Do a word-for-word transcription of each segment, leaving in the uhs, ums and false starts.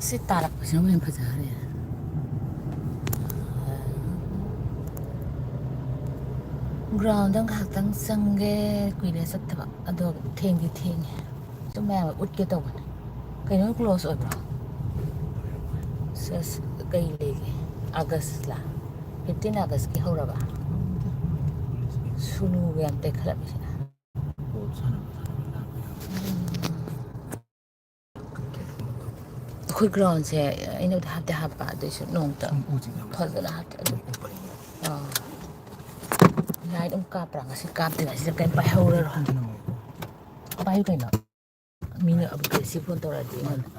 ꯁꯤ ꯇꯥꯔꯛꯄꯁꯤꯅ ꯍꯦꯟꯅ ꯐꯖꯈ꯭ꯔꯦ꯫ ꯒ꯭ꯔꯥꯎꯟꯗ ꯉꯥꯏꯍꯥꯛꯇꯪ ꯆꯪꯒꯦ, ꯀꯨꯏꯔꯦ ꯆꯠꯇꯕ꯫ ꯑꯗꯣ ꯊꯦꯡꯗꯤ ꯊꯦꯡꯉꯦ꯫ ꯁꯨꯝ ꯃꯌꯥꯝ ꯎꯠꯀꯦ ꯇꯧꯕꯅꯦ꯫ ꯀꯩꯅꯣ ꯀ꯭ꯂꯣꯖ ꯑꯣꯏꯕ꯭ꯔꯣ? ꯁꯦꯁ, ꯀꯩ ꯂꯩꯒꯦ? ꯑꯥꯒꯁꯂ? ꯐꯤꯐꯇꯤꯟ ꯑꯥꯒꯁꯀꯤ ꯍꯧꯔꯕ? ꯁꯨꯅꯨꯒ ꯌꯥꯝ ꯇꯦꯛꯈꯠꯂꯝꯃꯤꯁꯤꯅ꯫ ꯑꯩꯈꯣꯏ ꯒ꯭ꯔꯥꯎꯟꯁꯦ ꯑꯩꯅꯕꯨꯗꯤ ꯍꯥꯞꯇꯤ ꯍꯥꯞꯄ, ꯑꯗꯨꯏꯁꯨ ꯅꯣꯡꯇ ꯐꯖꯅ ꯍꯥꯞꯇꯦ꯫ ꯑꯗꯨ, ꯑꯥ꯫ ꯂꯥꯏꯠ ꯑꯃꯨꯛ ꯀꯥꯞꯄ꯭ꯔꯥ? ꯉꯁꯤ ꯀꯥꯞꯇꯦ, ꯉꯁꯤꯗꯤ ꯀꯩꯝ ꯄꯥꯏꯍꯧꯔꯔꯣꯏ꯫ ꯄꯥꯏꯌꯨ ꯀꯩꯅꯣ꯫ ꯃꯤꯅ ꯑꯃꯨꯛ ꯁꯤ ꯐꯣꯟ ꯇꯧꯔꯛꯑꯗꯤ ꯑꯩꯉꯣꯟꯗ꯫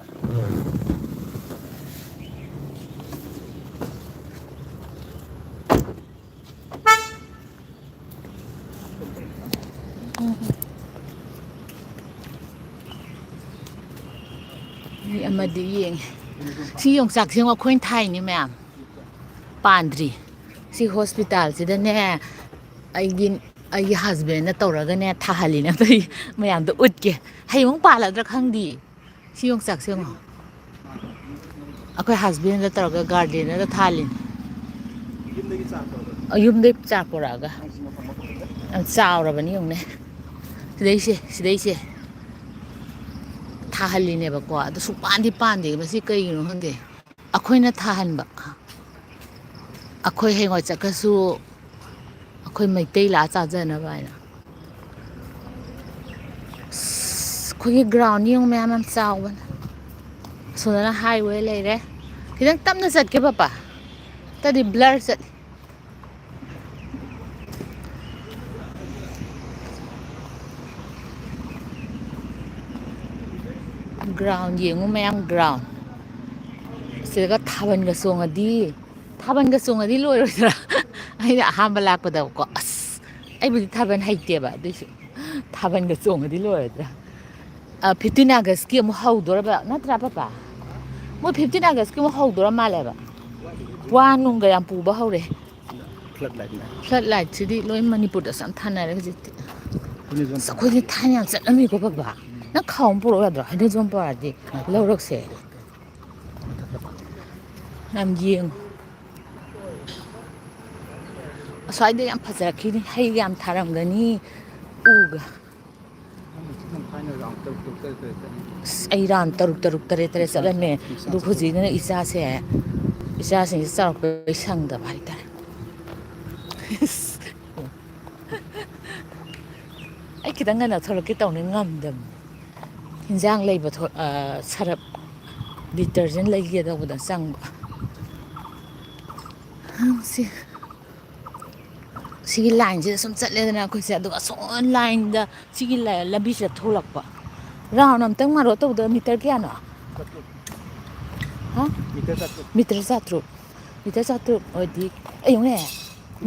ꯃꯤ ꯑꯃꯗꯤ ꯌꯦꯡꯉꯦ꯫ ꯁꯤ ꯌꯣꯡꯆꯥꯛꯁꯦ ꯌꯦꯡꯉꯣ, ꯑꯩꯈꯣꯏꯅ ꯊꯥꯏꯅꯤ ꯃꯌꯥꯝ꯫ ꯄꯥꯟꯗ꯭ꯔꯤ꯫ ꯁꯤ ꯍꯣꯁꯄꯤꯇꯥꯜꯁꯤꯗꯅꯦ, ꯑꯩꯒꯤ, ꯑꯩꯒꯤ ꯍꯁꯕꯦꯟꯅ ꯇꯧꯔꯒꯅꯦ ꯊꯥꯍꯜꯂꯤꯅꯦ꯫ ꯑꯝꯇ ꯃꯌꯥꯝꯗ ꯎꯠꯀꯦ꯫ ꯍꯌꯦꯡ ꯑꯃꯨꯛ ꯄꯥꯜꯂꯗ꯭ꯔꯥ ꯈꯪꯗꯤꯌꯦ꯫ ꯁꯤ ꯌꯣꯡꯆꯥꯛꯁꯦ ꯌꯦꯡꯉꯣ꯫ ꯑꯩꯈꯣꯏ ꯍꯁꯕꯦꯟꯗ ꯇꯧꯔꯒ ꯒꯥꯔꯗꯦꯟꯗ ꯊꯥꯍꯜꯂꯤꯅꯦ꯫ ꯑ, ꯌꯨꯝꯗꯩ ꯆꯥꯔ ꯄꯨꯔꯛꯑꯒ꯫ ꯌꯥꯝ ꯆꯥꯎꯔꯕꯅꯤ ꯌꯦꯡꯉꯨꯅꯦ꯫ ꯁꯤꯗꯩꯁꯦ, ꯁꯤꯗꯩꯁꯦ ꯊꯥꯍꯜꯂꯤꯅꯦꯕꯀꯣ꯫ ꯑꯗꯣ ꯁꯨꯡꯄꯥꯟꯗꯤ ꯄꯥꯟꯗꯦ꯫ ꯃꯁꯤ ꯀꯩꯒꯤꯅꯣ ꯈꯪꯗꯦ꯫ ꯑꯩꯈꯣꯏꯅ ꯊꯥꯍꯟꯕ꯫ ꯑꯩꯈꯣꯏ ꯍꯌꯦꯡꯋꯥꯏ ꯆꯠꯈ꯭ꯔꯁꯨ ꯑꯩꯈꯣꯏ ꯃꯩꯇꯩ ꯂꯥꯛꯑ ꯆꯥꯖꯅꯕ ꯍꯥꯏꯅ꯫ ꯑꯁ, ꯑꯩꯈꯣꯏꯒꯤ ꯒ꯭ꯔꯥꯎꯟ ꯌꯦꯡꯉꯨ, ꯃꯌꯥꯝ ꯌꯥꯝ ꯆꯥꯎꯕꯅꯦ꯫ ꯑꯁꯣꯝꯗꯅ ꯍꯥꯏꯋꯦ ꯂꯩꯔꯦ꯫ ꯈꯤꯇꯪ ꯇꯞꯅ ꯆꯠꯀꯦ ꯄꯄꯥ, ꯅꯠꯇ꯭ꯔꯗꯤ ꯕ꯭ꯂꯔ ꯆꯠꯂꯤ꯫ ꯒ꯭ꯔꯥꯎꯟ ꯌꯦꯡꯉꯨ ꯃꯌꯥꯝ, ꯒ꯭ꯔꯥꯎꯟ꯫ ꯁꯤꯗꯒ ꯊꯥꯕꯜꯒ ꯆꯣꯡꯉꯗꯤ, ꯊꯥꯕꯜꯒ ꯆꯣꯡꯉꯗꯤ ꯂꯣꯏꯔꯣꯏꯗ꯭ꯔꯥ? ꯑꯩꯅ ꯑꯍꯥꯟꯕ ꯂꯥꯛꯄꯗꯀꯣ, ꯑꯁ, ꯑꯩꯕꯨꯗꯤ ꯊꯥꯕꯜ ꯍꯩꯇꯦꯕ, ꯑꯗꯨꯏꯁꯨ ꯊꯥꯕꯜꯒ ꯆꯣꯡꯉꯗꯤ ꯂꯣꯏꯔꯣꯏꯗ꯭ꯔꯥ? ꯑ, ꯐꯤꯐꯇꯤꯟ ꯑꯥꯒꯁꯀꯤ ꯑꯃꯨꯛ ꯍꯧꯗꯣꯔꯕ ꯅꯠꯇ꯭ꯔꯥ, ꯄꯄꯥ? ꯃꯣꯏ ꯐꯤꯐꯇꯤꯟ ꯑꯥꯒꯁꯀꯤ ꯑꯃꯨꯛ ꯍꯧꯗꯣꯔ ꯃꯥꯜꯂꯦꯕ꯫ ꯋꯥ ꯅꯨꯡꯒ ꯌꯥꯝ ꯄꯨꯕ ꯍꯧꯔꯦ꯫ ꯐ꯭ꯂꯠ ꯂꯥꯏꯠꯅꯦ꯫ ꯐ꯭ꯂꯠ ꯂꯥꯏꯠꯁꯤꯗꯤ ꯂꯣꯏ ꯃꯅꯤꯄꯨꯔꯗꯁꯨ ꯌꯥꯝ ꯊꯥꯅꯔꯦ ꯍꯧꯖꯤꯛꯇꯤ꯫ ꯑꯁ, ꯑꯩꯈꯣꯏꯗꯤ ꯊꯥꯏꯅ ꯌꯥꯝ ꯆꯠꯂꯝꯃꯤꯀꯣ, ꯄꯄꯥ꯫ ꯅꯪ ꯈꯥꯎ ꯑꯃ ꯄꯨꯔꯛꯑꯣ ꯌꯥꯗ꯭ꯔꯣ? ꯍꯥꯏꯗ꯭ꯔꯣꯖꯣꯟ ꯄꯥꯔꯛꯇꯤ ꯂꯧꯔꯛꯁꯦ꯫ ꯌꯥꯝ ꯌꯦꯡꯉꯨ꯫ ꯑꯁ꯭ꯋꯥꯏꯗ ꯌꯥꯝ ꯐꯖꯔꯛꯈꯤꯅꯤ, ꯍꯩꯒ ꯌꯥꯝ ꯊꯥꯔꯝꯒꯅꯤ꯫ ꯎꯒ꯫ ꯑꯁ, ꯑꯩ ꯔꯥꯎꯟ ꯇꯔꯨꯛ ꯇꯔꯨꯛ ꯇꯔꯦꯠ ꯇꯔꯦꯠ ꯆꯠꯂꯝꯃꯦ꯫ ꯑꯗꯨ ꯍꯧꯖꯤꯛꯅ ꯏꯆꯥꯁꯦ, ꯏꯆꯥꯁꯤꯡꯁꯦ ꯆꯥꯎꯔꯛꯄꯩ ꯁꯪꯗꯕ ꯍꯥꯏꯇꯥꯔꯦ꯫ ꯑꯩ ꯈꯤꯇꯪ ꯉꯟꯅ ꯊꯣꯛꯂꯛꯀꯦ ꯇꯧꯅꯤ, ꯉꯝꯗꯕꯅꯤ꯫ ꯍꯤꯟꯖꯥꯡ ꯂꯩꯕ ꯊꯣꯛ-, ꯑ, ꯁꯔꯞ, detergent ꯂꯩꯒꯦ ꯇꯧꯕꯗ ꯆꯪꯕ꯫ ꯁꯤ, ꯁꯤꯒꯤ ꯂꯥꯏꯟꯁꯤꯗ ꯁꯨꯝ ꯆꯠꯂꯦꯗꯅ ꯑꯩꯈꯣꯏꯁꯦ, ꯑꯗꯨꯒ ꯑꯁꯣꯝ ꯂꯥꯏꯟꯗ ꯁꯤꯒꯤ ꯂ-, ꯂꯝꯕꯤꯁꯤꯗ ꯊꯣꯛꯂꯛꯄ꯫ ꯔꯥꯎꯟ ꯑꯝꯇꯪ ꯃꯥꯔꯣ ꯇꯧꯕꯗ ꯃꯤꯇꯔ ꯀꯌꯥꯅꯣ? ꯍꯥ? ꯃꯤꯇꯔ ꯆꯥꯇ꯭ꯔꯨꯛ꯫ ꯃꯤꯇꯔ ꯆꯥꯇ꯭ꯔꯨꯛ꯫ ꯃꯤꯇꯔ ꯆꯥꯇ꯭ꯔꯨꯛ ꯑꯣꯏꯗꯤ, ꯑꯩ ꯌꯦꯡꯉꯨꯅꯦ,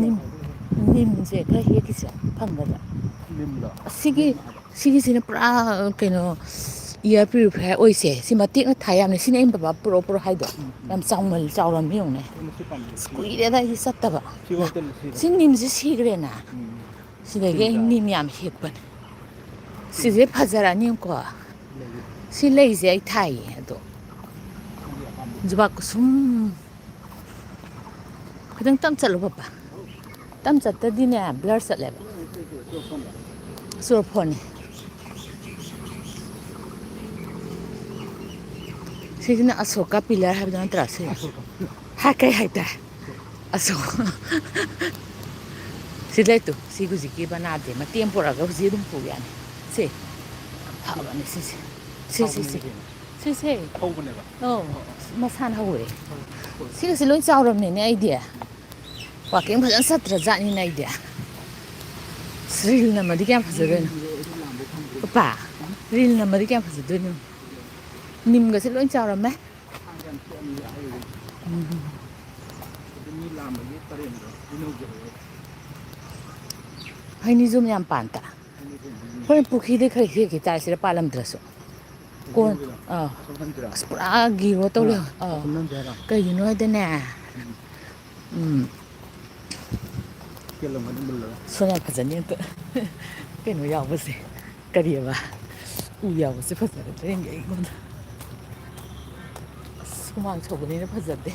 ꯅꯤꯝ-, ꯅꯤꯝꯁꯦ ꯈꯔ ꯍꯦꯛꯈꯤꯁꯦ ꯐꯪꯒꯗ꯭ꯔꯥ? ꯅꯤꯝꯂꯣ? ꯑꯁꯤꯒꯤ, ꯅꯤꯝ ꯍꯥꯏꯕ꯫ ꯁꯤꯒꯤꯁꯤꯅ ꯄꯨꯔꯥ, ꯀꯩꯅꯣ, air purifier ꯑꯣꯏꯁꯦ꯫ ꯁꯤ ꯃꯇꯦꯛꯅ ꯊꯥ ꯌꯥꯝꯅ, ꯁꯤꯅ ꯑꯩꯅ ꯕꯕꯥ ꯄꯨꯔꯛꯑꯣ ꯄꯨꯔꯛꯑꯣ ꯍꯥꯏꯗꯣ꯫ ꯎꯝ, ꯎꯝ꯫ ꯌꯥꯝ ꯆꯥꯎꯃꯜ-, ꯆꯥꯎꯔꯝꯃꯤ ꯌꯦꯡꯉꯨꯅꯦ꯫ ꯑꯗꯨꯅ ꯁꯤ ꯄꯥꯝꯕꯤ ꯑꯁ, ꯁꯤ ꯀꯨꯏꯔꯦꯗ ꯑꯩꯗꯤ ꯆꯠꯇꯕ꯫ ꯁꯤ ꯃꯥ, ꯍꯣꯇꯦꯜꯗ ꯁꯤ ꯁꯤ ꯅꯤꯝꯁꯦ ꯁꯤꯈ꯭ꯔꯦꯅ꯫ ꯎꯝ꯫ ꯁꯤꯗꯒꯤ ꯑꯩ ꯁꯤꯝꯗ꯫ ꯅꯤꯝ ꯌꯥꯝ ꯍꯦꯛꯄꯅꯦ꯫ ꯁꯤꯁꯦ ꯐꯖꯔꯅꯤꯀꯣ꯫ ꯂꯩ꯫ ꯁꯤ ꯂꯩꯁꯦ ꯑꯩ ꯊꯥꯏꯌꯦ ꯑꯗꯣ꯫ ꯅꯪꯒꯤ ꯑꯄꯥꯝꯕ꯫ ꯖꯨꯕꯥ ꯀꯨꯁꯨꯝ꯫ ꯈꯤꯇꯪ ꯇꯞ ꯆꯠꯂꯨ ꯄꯄꯥ꯫ ꯇꯞ ꯆꯠꯇꯗꯤꯅꯦ blur ꯆꯠꯂꯦꯕ꯫ ꯆꯨꯔꯐꯣꯟꯅꯤ꯫ ꯁꯤꯁꯤꯅ ꯑꯁꯣꯀꯥ pillar ꯍꯥꯏꯕꯗꯣ ꯅꯠꯇ꯭ꯔꯥ ꯁꯤ? ꯑꯁꯣꯀꯥ꯫ ꯍꯥ, ꯀꯩ ꯍꯥꯏꯇꯥꯔꯦ? ꯑꯁꯣ-, ꯁꯤ ꯂꯩꯇꯨ, ꯁꯤ ꯍꯧꯖꯤꯛꯀꯤ ꯕꯅꯥꯗꯦ ꯃꯇꯦꯛ ꯑꯃ ꯄꯨꯔꯛꯑꯒ ꯍꯧꯖꯤꯛ ꯑꯗꯨꯝ ꯄꯨ ꯌꯥꯅꯤ꯫ ꯁꯤ ꯌꯥꯝ ꯐꯕꯅꯦ ꯁꯤꯁꯦ꯫ ꯁꯤ, ꯁꯤ, ꯁꯤ꯫ ꯍꯧꯕꯅꯦꯕ ꯀꯩꯅꯣ? ꯁꯤꯁꯦ꯫ ꯍꯧꯕꯅꯦꯕ꯫ ꯑꯧ, ꯃꯁꯥꯅ ꯍꯧꯋꯦ꯫ ꯍꯧꯋꯦ꯫ ꯁꯤꯒꯁꯦ ꯂꯣꯏ ꯆꯥꯎꯔꯝꯃꯦꯅꯦ ꯑꯩꯗꯤ꯫ Walking ꯐꯖꯅ ꯆꯠꯇ꯭ꯔꯖꯥꯠꯅꯤꯅꯦ ꯑꯩꯗꯤ꯫ ꯑꯁ, reel ꯅꯝꯃꯗꯤ ꯀꯌꯥꯝ ꯐꯖꯗꯣꯏꯅꯣ? ꯄꯄꯥ, reel ꯅꯝꯃꯗꯤ ꯀꯌꯥꯝ ꯐꯖꯗꯣꯏꯅꯣ? ꯅꯤꯝꯒꯁꯦ ꯂꯣꯏ ꯆꯥꯎꯔꯝꯃꯦ꯫ ꯎꯝ꯫ ꯍꯩꯅꯤꯁꯨ ꯌꯥꯝ ꯄꯥꯟ ꯇꯥ꯫ ꯍꯣꯔꯦꯟ ꯄꯨꯈ꯭ꯔꯤꯗꯩ ꯈꯔ ꯍꯦꯛꯈꯤ ꯇꯥꯔꯦ, ꯁꯤꯗ ꯄꯥꯜꯂꯝꯗ꯭ꯔꯁꯨ꯫ ꯀꯣꯟ-, ꯑꯥ꯫ ꯑꯁ, ꯄꯨꯔꯥ ꯒꯤꯔꯣ ꯇꯧ ꯂꯩ꯫ ꯑꯥ꯫ ꯀꯩꯒꯤꯅꯣ ꯍꯥꯏꯗꯅꯦ, ꯎꯝ꯫ ꯁꯣꯟ ꯌꯥꯝ ꯐꯖꯅꯤ ꯑꯝꯇ꯫ ꯀꯩꯅꯣ ꯌꯥꯎꯕꯁꯦ꯫ ꯀꯔꯤꯑꯕ? ꯎ ꯌꯥꯎꯕꯁꯦ ꯐꯖꯒꯗ꯭ꯔꯥ ꯌꯦꯡꯒꯦ ꯑꯩꯉꯣꯟꯗ꯫ ꯑꯁ, ꯍꯨꯃꯥꯡ ꯁꯧꯕꯅꯤꯅ ꯐꯖꯗꯦ꯫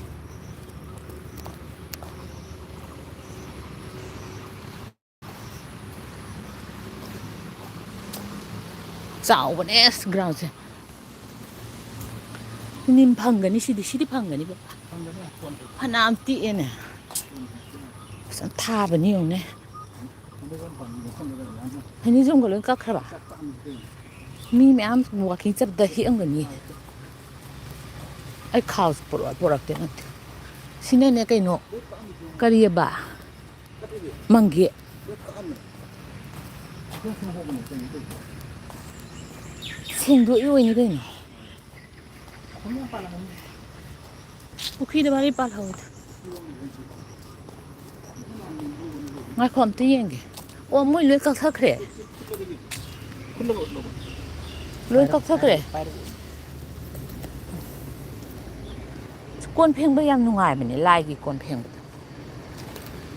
ꯆꯥꯎꯕꯅꯦ ꯑꯁ groundꯁꯦ꯫ ꯅꯤꯝ ꯐꯪꯒꯅꯤ ꯁꯤꯗꯤ, ꯁꯤꯗꯤ ꯐꯪꯒꯅꯤ ꯕꯕꯥ꯫ ꯐꯅꯌꯥꯝ ꯇꯤꯛꯑꯦꯅꯦ꯫ ꯐꯖꯅ ꯊꯥꯕꯅꯤ ꯌꯦꯡꯉꯨꯅꯦ꯫ ꯍꯩꯅꯤꯡꯖꯣꯝꯒ ꯂꯣꯏ ꯀꯛꯈ꯭ꯔꯕ? ꯃꯤ ꯃꯌꯥꯝ walking ꯆꯠꯄꯗ ꯍꯦꯛꯑꯝꯒꯅꯤ꯫ ꯑꯩ ꯈꯥꯎꯁꯨ ꯄꯨꯔꯛ-, ꯄꯨꯔꯛꯇꯦ ꯅꯠꯇꯦ꯫ ꯁꯤꯅꯅꯦ ꯀꯩꯅꯣ? ꯀꯔꯤꯑꯕ? ꯃꯪꯒꯦ꯫ ꯁꯦꯡꯗꯣꯛꯏ ꯑꯣꯏꯅꯤ ꯀꯩꯅꯣ꯫ ꯄꯨꯈ꯭ꯔꯤꯗ ꯃꯔꯤ ꯄꯥꯜꯍꯧꯋꯤꯗ꯫ ꯉꯥꯏꯈꯣ, ꯑꯝꯇ ꯌꯦꯡꯒꯦ꯫ ꯑꯣ, ꯃꯣꯏ ꯂꯣꯏ ꯀꯛꯊꯠꯈ꯭ꯔꯦ꯫ ꯂꯣꯏ ꯀꯛꯊꯠꯈ꯭ꯔꯦ꯫ ꯀꯣꯟ ꯐꯦꯡꯕ ꯌꯥꯝ ꯅꯨꯡꯉꯥꯏꯕꯅꯦ, ꯂꯥꯏꯒꯤ ꯀꯣꯟ ꯐꯦꯡꯕꯗꯣ꯫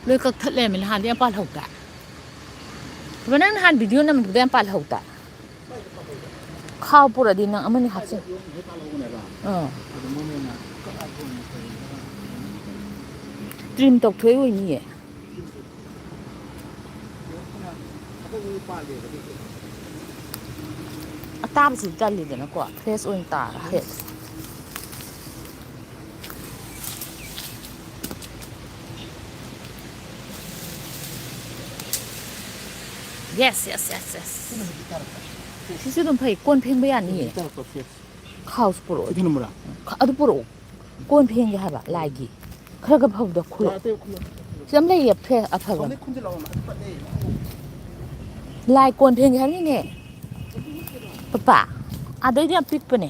ꯂꯣꯏ ꯀꯛꯊꯠ ꯂꯩꯔꯝꯃꯦ, ꯅꯍꯥꯟꯗꯤ ꯌꯥꯝ ꯄꯥꯜꯍꯧꯗꯥꯏ? ꯕꯕꯥ, ꯅꯪ ꯅꯍꯥꯟ video ꯅꯝꯕꯗꯨꯗ ꯌꯥꯝ ꯄꯥꯜꯍꯧꯗꯥꯏ? ꯈꯥꯎ ꯄꯨꯔꯛꯑꯗꯤ ꯅꯪ ꯑꯃꯅꯤ ꯍꯥꯞꯆꯤꯟ-, ꯑꯥ꯫ Trim ꯇꯧꯊꯣꯛꯏ ꯑꯣꯏꯅꯤꯌꯦ꯫ ꯑꯇꯥꯕꯁꯤꯗꯤ ꯇꯜꯂꯤꯗꯅꯀꯣ, fresh ꯑꯣꯏꯅ ꯇꯥꯔ ꯍꯦꯛ꯫ Yes, yes, yes, yes. ꯁꯤꯁꯨ ꯑꯗꯨꯝ ꯐꯩ, ꯀꯣꯟ ꯐꯦꯡꯕ ꯌꯥꯅꯤꯌꯦ꯫ ꯈꯥꯎꯁꯨ ꯄꯨꯔꯛꯑꯣ꯫ ꯏꯊꯟ ꯃꯨꯔꯥ? ꯑꯗꯨ ꯄꯨꯔꯛꯑꯣ꯫ ꯀꯣꯟ ꯐꯦꯡꯒꯦ ꯍꯥꯏꯕ, ꯂꯥꯏꯒꯤ꯫ ꯈꯔ ꯈꯔ ꯐꯕꯗꯣ ꯈꯨꯜꯂꯣ꯫ ꯁꯤ ꯌꯥꯝ ꯂꯩꯌꯦ, ꯐ꯭ꯔꯦ-, ꯑꯐꯕ꯫ ꯂꯥꯏ ꯀꯣꯟ ꯐꯦꯡꯒꯦ ꯍꯥꯏꯕꯅꯤꯅꯦ꯫ ꯄꯄꯥ, ꯑꯗꯩꯗꯤ ꯌꯥꯝ ꯄꯤꯛꯄꯅꯦ꯫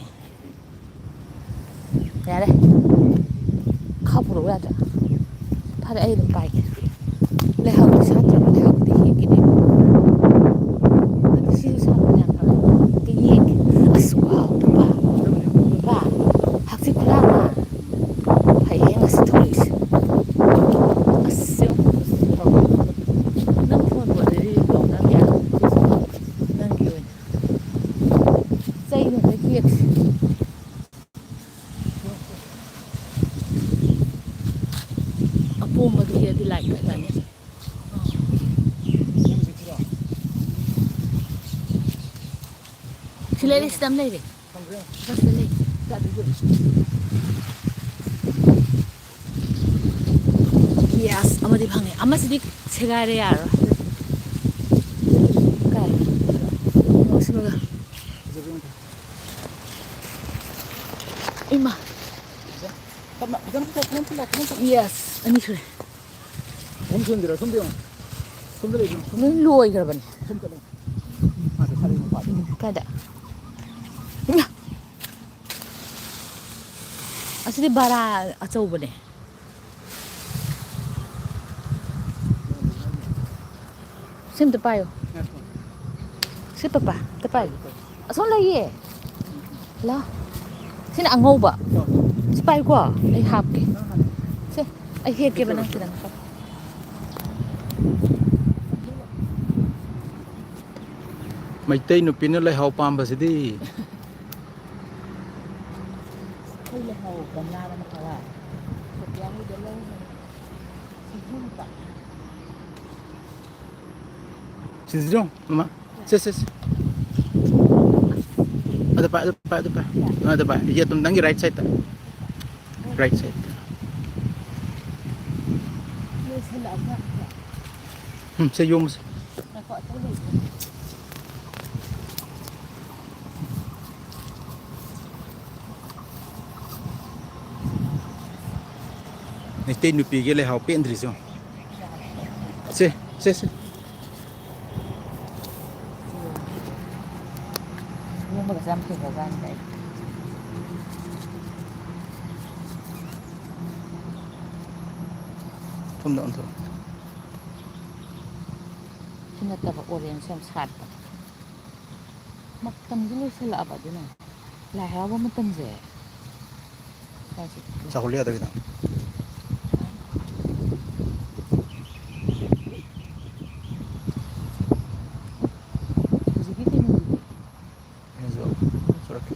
ꯌꯥꯔꯦ꯫ ꯈꯥ ꯄꯨꯔꯛꯎ ꯌꯥꯗ꯭ꯔꯥ? ꯐꯔꯦ, ꯑꯩ ꯑꯗꯨꯝ ꯄꯥꯏꯒꯦ꯫ ꯂꯩꯍꯥꯎꯗꯤ ꯁꯥꯠꯇ꯭ꯔꯕ, ꯂꯩꯍꯥꯎꯗꯤ ꯍꯦꯛꯀꯦꯅꯦ꯫ ꯑꯗꯨ ꯁꯤꯁꯨ ꯁꯥꯠꯄꯅꯦ ꯌꯥꯝ ꯐꯕꯅꯦ꯫ ꯑꯝꯇ ꯌꯦꯡꯒꯦ꯫ ꯑꯁ, ꯋꯥꯎ, ꯄꯥ꯫ ꯄꯥ, ꯍꯛꯆꯤ ꯈꯨꯂꯥꯡ ꯑꯃ꯫ ꯐꯩꯍꯦ ꯉꯁꯤ ꯊꯣꯛꯂꯛꯏꯁꯦ꯫ ꯑꯁ, ꯌꯦꯡꯉꯨ꯫ ꯅꯪ ꯐꯣꯟ ꯄꯣꯠꯇꯗꯤ ꯇꯧꯅꯕ ꯌꯥꯔꯣꯏ꯫ ꯅꯪꯒꯤ ꯑꯣꯏꯅ꯫ ꯆꯩꯅ ꯑꯝꯇ ꯌꯦꯛꯁꯤ꯫ ꯑꯄꯣꯝꯕꯗꯨ ꯍꯦꯛꯑꯗꯤ ꯂꯥꯏ ꯀꯠꯂꯅꯤ꯫ ꯑꯥ꯫ ꯂꯩꯔꯦ, ꯁꯤꯗ ꯑꯃ ꯂꯩꯔꯦ꯫ ꯁꯤꯗ ꯂꯩ꯫ Yes, ꯑꯃꯗꯤ ꯐꯪꯉꯦ꯫ ꯑꯃꯁꯤꯗꯤ ꯁꯦꯒꯥꯏꯔꯦ, ꯌꯥꯔꯣꯏ꯫ ꯀꯥꯏ? ꯑꯣ, ꯁꯤꯃꯒ꯫ ꯏꯃꯥ꯫ Yes, ꯑꯅꯤ ꯁꯨꯔꯦ꯫ ꯁꯣꯝ ꯁꯣꯝꯗ ꯌꯦꯡꯉꯣ꯫ ꯁꯣꯝꯗ ꯂꯩꯕ꯭ꯔꯣ? ꯂꯣꯏ ꯂꯣꯏꯈ꯭ꯔꯕꯅꯦ꯫ ꯁꯣꯝ ꯆꯠꯂꯣ꯫ ꯃꯥꯗꯤ ꯁꯥꯔꯩ ꯃꯄꯥꯗꯣ꯫ ꯀꯥꯏꯗ? ꯏꯃꯥ! ꯑꯁꯤꯗꯤ ꯕꯔꯥ ꯑꯆꯧꯕꯅꯦ꯫ ꯁꯤ ꯑꯝꯇ ꯄꯥꯏꯌꯣ꯫ ꯁꯤ ꯄꯄꯥ, ꯑꯝꯇ ꯄꯥꯏꯌꯣ꯫ ꯑꯁꯣꯝ ꯂꯩꯌꯦ꯫ ꯂꯥ꯫ ꯁꯤꯅ ꯑꯉꯧꯕ꯫ ꯁꯤ ꯄꯥꯏꯌꯨꯀꯣ꯫ ꯑꯩ ꯍꯥꯞꯀꯦ꯫ ꯁꯦ, ꯑꯩ ꯍꯦꯛꯀꯦꯕ ꯅꯪ ꯁꯤꯗ꯫ ꯃꯩꯇꯩ ꯅꯨꯄꯤꯅ ꯂꯩꯍꯥꯎ ꯄꯥꯝꯕꯁꯤꯗꯤ꯫ ꯑꯩꯈꯣꯏ ꯂꯩꯍꯥꯎ ꯒꯝꯂꯥꯗ ꯅꯠꯇꯕ꯫ ꯁꯣꯐꯤꯌꯥꯒꯤꯗ ꯂꯩ꯫ ꯁꯤꯡꯖꯨ ꯃꯄꯥ꯫ ꯁꯤꯗ ꯌꯦꯡꯉꯣ, ꯃꯃꯥ꯫ ꯁꯦ, ꯁꯦ, ꯁꯦ꯫ ꯑꯗꯨ ꯄꯥꯏ, ꯑꯗꯨ ꯄꯥꯏ, ꯑꯗꯨ ꯄꯥꯏ꯫ ꯑꯗꯨ ꯄꯥꯏ꯫ ꯌꯦꯠꯇꯨꯝ ꯅꯪꯒꯤ right sideꯇ꯫ Right sideꯇ꯫ ꯎꯝ, ꯁꯦ ꯌꯣꯝꯃꯁꯦ꯫ ꯃꯩꯇꯩ ꯅꯨꯄꯤꯒꯤ ꯂꯩꯍꯥꯎ ꯄꯦꯟꯗ꯭ꯔꯤꯁꯦ ꯌꯦꯡꯉꯣ꯫ ꯁꯦ, ꯁꯦ, ꯁꯦ꯫ ꯌꯣꯝꯕꯒꯁꯦ ꯌꯥꯝ ꯐꯖꯖꯥꯠꯅꯤꯗ ꯑꯩ꯫ ꯁꯣꯝꯗ ꯑꯣꯟꯊꯣꯔꯛꯑꯣ꯫ ꯁꯤ ꯅꯠꯇꯕ orange ꯌꯥꯝ ꯁꯥꯠꯄ꯫ ꯃꯇꯝꯁꯦ ꯂꯣꯏꯁꯤꯜꯂꯛꯑꯕ ꯑꯗꯨꯅ꯫ ꯂꯥꯏ ꯍꯔꯥꯎꯕ ꯃꯇꯝꯁꯦ꯫ ꯆꯥꯛꯈꯨꯝ ꯌꯥꯗꯕꯤꯗ꯫ ꯍꯧꯖꯤꯛꯀꯤ ꯀꯩꯅꯣꯗꯨꯗꯤ? ꯑꯩꯁꯨ ꯆꯨꯔꯛꯀꯦ꯫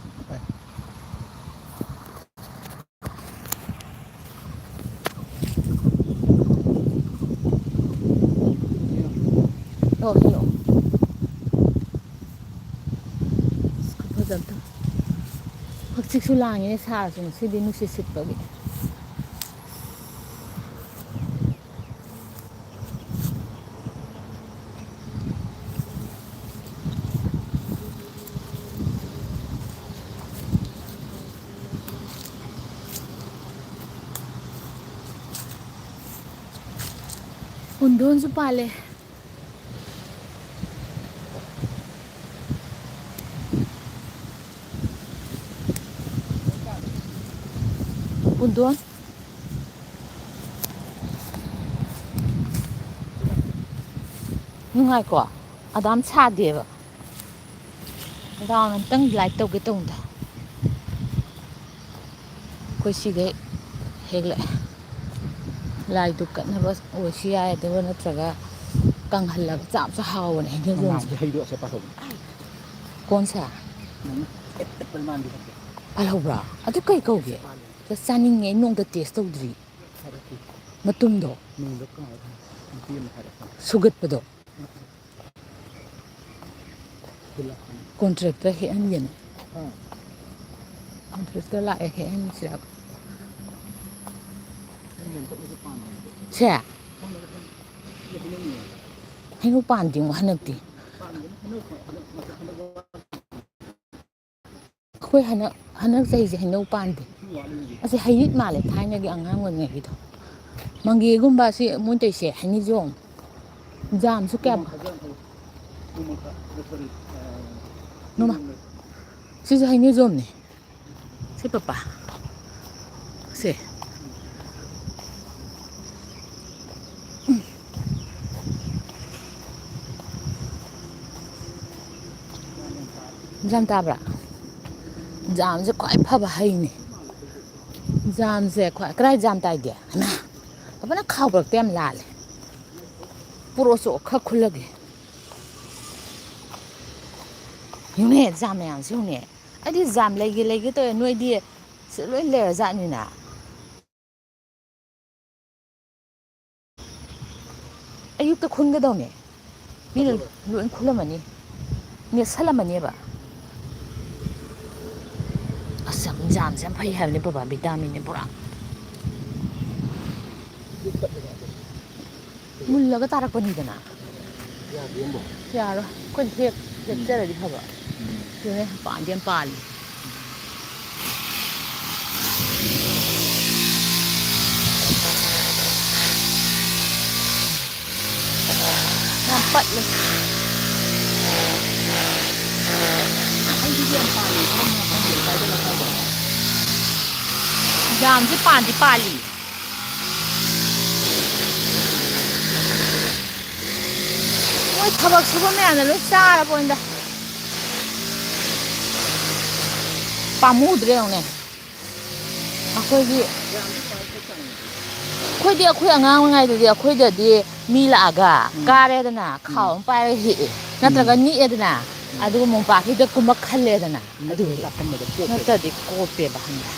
ꯑꯣ, ꯁꯤꯂꯣ꯫ ꯍꯛꯆꯤꯛꯁꯨ ꯂꯥꯡꯉꯦ, ꯁꯥꯔꯁꯨ ꯉꯁꯤꯗꯤ ꯅꯨꯡꯁꯤꯠ ꯁꯤꯠꯄꯒꯤ꯫ ꯄꯨꯟꯗꯣꯟꯁꯨ ꯄꯥꯜꯂꯦ꯫ ꯄꯨꯟꯗꯣꯟ꯫ ꯅꯨꯡꯉꯥꯏꯀꯣ? ꯑꯗꯥꯝ ꯁꯥꯗꯦꯕ꯫ ꯔꯥꯎꯟ ꯑꯝꯇꯪ ꯂꯥꯏꯠ ꯇꯧꯒꯦ ꯇꯧꯕꯗ꯫ ꯑꯩꯈꯣꯏ ꯁꯤꯒꯩ ꯍꯦꯛꯂꯛꯑꯦ꯫ ꯂꯥꯏꯗꯨꯛ ꯀꯠꯅꯕ ꯑꯣꯏꯁꯨ ꯌꯥꯏ, ꯑꯗꯨꯒ ꯅꯠꯇ꯭ꯔꯒ ꯀꯪꯍꯜꯂꯒ ꯆꯥꯕꯁꯨ ꯍꯥꯎꯕꯅꯦ, ꯍꯩꯅꯧ ꯖꯣꯝꯁꯦ꯫ ꯃꯅꯥꯁꯦ ꯍꯩꯗꯣꯛꯑꯁꯦ ꯄꯥꯊꯣꯛ꯫ ꯀꯣꯟꯁꯦ? ꯎꯝ꯫ ꯑꯦꯄꯜ ꯃꯥꯟꯕꯤ ꯍꯩꯗꯣꯛꯑꯁꯦ꯫ ꯄꯥꯜꯍꯧꯕ꯭ꯔꯥ? ꯑꯗꯨ ꯀꯩ ꯀꯧꯒꯦ? ꯄꯥꯜꯂꯦ꯫ ꯑꯁ, ꯆꯥꯅꯤꯡꯉꯦ, ꯑꯩ ꯅꯣꯡꯇ ꯇꯦꯁ ꯇꯧꯗ꯭ꯔꯤ꯫ ꯍꯥꯏꯔꯛꯀꯦ꯫ ꯃꯇꯨꯝꯗꯣ꯫ ꯅꯣꯡꯗ ꯀꯥꯎꯔꯦ꯫ ꯅꯨꯄꯤ ꯑꯃ ꯍꯥꯏꯔꯛꯄ꯫ ꯁꯨꯒꯠꯄꯗꯣ꯫ ꯎꯝ꯫ ꯀꯣꯟꯇ꯭ꯔꯦꯛꯇ ꯍꯦꯛꯍꯟꯒꯦꯅꯦ꯫ ꯍꯥ? ꯀꯣꯟꯇ꯭ꯔꯦꯛꯇ ꯂꯥꯛꯑꯦ, ꯍꯦꯛꯍꯟꯁꯤꯔꯕ? ꯁꯦ? ꯍꯩꯅꯧ ꯄꯥꯟꯗꯦꯉꯣ ꯍꯟꯗꯛꯇꯤ꯫ ꯑꯩꯈꯣꯏ ꯍꯟꯗꯛ, ꯍꯟꯗꯛ ꯆꯍꯤꯁꯦ ꯍꯩꯅꯧ ꯄꯥꯟꯗꯦ꯫ ꯑꯁꯤ ꯍꯩꯔꯤꯠ ꯃꯥꯜꯂꯦ, ꯊꯥꯏꯅꯒꯤ ꯑꯉꯥꯡ ꯑꯣꯏꯔꯤꯉꯩꯒꯤꯗꯣ꯫ ꯃꯪꯒꯦꯒꯨꯝꯕ ꯑꯁꯤ ꯃꯣꯏ ꯇꯧꯔꯤꯁꯦ, ꯍꯩꯅꯤꯖꯣꯝ꯫ ꯖꯥꯝꯁꯨ ꯀꯌꯥꯝ, ꯅꯣꯃꯥ, ꯁꯤꯁꯨ ꯍꯩꯅꯤꯖꯣꯝꯅꯦ꯫ ꯁꯤ ꯄꯄꯥ꯫ ꯁꯦ꯫ ꯖꯥꯝ ꯇꯥꯕ꯭ꯔꯥ? ꯖꯥꯝꯁꯦ ꯈ꯭ꯋꯥꯏ ꯐꯕ ꯍꯩꯅꯦ꯫ ꯖꯥꯝꯁꯦ ꯈ꯭ꯋꯥꯏ, ꯀꯗꯥꯏ ꯖꯥꯝ ꯇꯥꯏꯒꯦ? ꯍꯩꯃꯥ! ꯄꯄꯥꯅ ꯈꯥꯎ ꯄꯨꯔꯛꯇ ꯌꯥꯝ ꯂꯥꯜꯂꯦ꯫ ꯄꯨꯔꯛꯑꯣꯁꯨ ꯈꯔ ꯈꯨꯜꯂꯒꯦ꯫ ꯌꯦꯡꯉꯨꯅꯦ, ꯖꯥꯝ ꯃꯌꯥꯝꯁꯦ ꯌꯦꯡꯉꯨꯅꯦ꯫ ꯑꯩꯗꯤ ꯖꯥꯝ ꯂꯩꯒꯦ ꯂꯩꯒꯦ ꯇꯧꯋꯦ, ꯅꯣꯏꯗꯤ ꯁꯤ ꯂꯣꯏ ꯂꯩꯔꯖꯥꯠꯅꯤꯅ꯫ ꯑꯌꯨꯛꯇ ꯈꯨꯟꯒꯗꯧꯅꯦ꯫ ꯃꯤꯅ ꯂꯣꯏ ꯈꯨꯜꯂꯝꯃꯅꯤ꯫ ꯅꯦꯠꯁꯜꯂꯝꯃꯅꯦꯕ꯫ ꯑꯁ, ꯌꯥꯝ, ꯖꯥꯝꯁꯦ ꯌꯥꯝ ꯐꯩ ꯍꯥꯏꯕꯅꯦ ꯕꯕꯥ, vitamin ꯅꯦ ꯄꯨꯔꯥ꯫ ꯃꯨꯜꯂꯒ ꯇꯥꯔꯛꯄꯅꯤꯗꯅ꯫ ꯌꯥꯔꯣꯏ꯫ ꯑꯩꯈꯣꯏꯅ ꯍꯦꯛ-, ꯍꯦꯛꯆꯔꯗꯤ ꯐꯕ꯫ ꯎꯝ꯫ ꯌꯦꯡꯉꯨꯅꯦ, ꯄꯥꯟꯗꯤ ꯌꯥꯝ ꯄꯥꯜꯂꯤ꯫ ꯌꯥꯝ ꯄꯠꯂꯦ꯫ ꯑꯩꯒꯤꯗꯤ ꯌꯥꯝ ꯄꯥꯜꯂꯤ, ꯈꯪꯉꯦ, ꯈꯪꯗꯦ, ꯀꯥꯏꯗꯅꯣ ꯈꯪꯗꯦ꯫ ꯖꯥꯝꯁꯦ ꯄꯥꯟꯗꯤ ꯄꯥꯜꯂꯤ꯫ ꯃꯣꯏ ꯊꯕꯛ ꯁꯨꯕ ꯃꯌꯥꯝꯅ ꯂꯣꯏ ꯆꯥꯔꯕꯣꯅꯤꯗ꯫ ꯄꯥꯝꯃꯨꯗ꯭ꯔꯦ ꯌꯦꯡꯉꯨꯅꯦ꯫ ꯑꯩꯈꯣꯏꯒꯤ, ꯑꯩꯈꯣꯏꯗꯤ, ꯑꯩꯈꯣꯏ ꯑꯉꯥꯡ ꯑꯣꯏꯔꯤꯉꯩꯗꯗꯤ ꯑꯩꯈꯣꯏꯗꯗꯤ ꯃꯤ ꯂꯥꯛꯑꯒ ꯎꯝ꯫ ꯀꯥꯔꯦꯗꯅ, ꯈꯥꯎ ꯎꯝ꯫ ꯑꯃ ꯄꯥꯏꯔꯒ ꯍꯦꯛꯑꯦ꯫ ꯅꯠꯇ꯭ꯔꯒ ꯎꯝ꯫ ꯅꯤꯛꯑꯦꯗꯅ, ꯎꯝ꯫ ꯑꯗꯨꯒ ꯃꯣꯝꯄꯥꯛꯀꯤꯗ ꯀꯨꯝꯃꯛ ꯈꯜꯂꯦꯗꯅ꯫ ꯎꯝ꯫ ꯑꯗꯨ ꯍꯦꯛꯑꯦ꯫ ꯆꯥꯛꯐꯝꯗꯨꯗ ꯀꯣꯠꯄꯗꯣ꯫ ꯅꯠꯇ꯭ꯔꯗꯤ ꯀꯣꯞꯄꯦꯕ ꯈꯪꯕ꯭ꯔꯥ?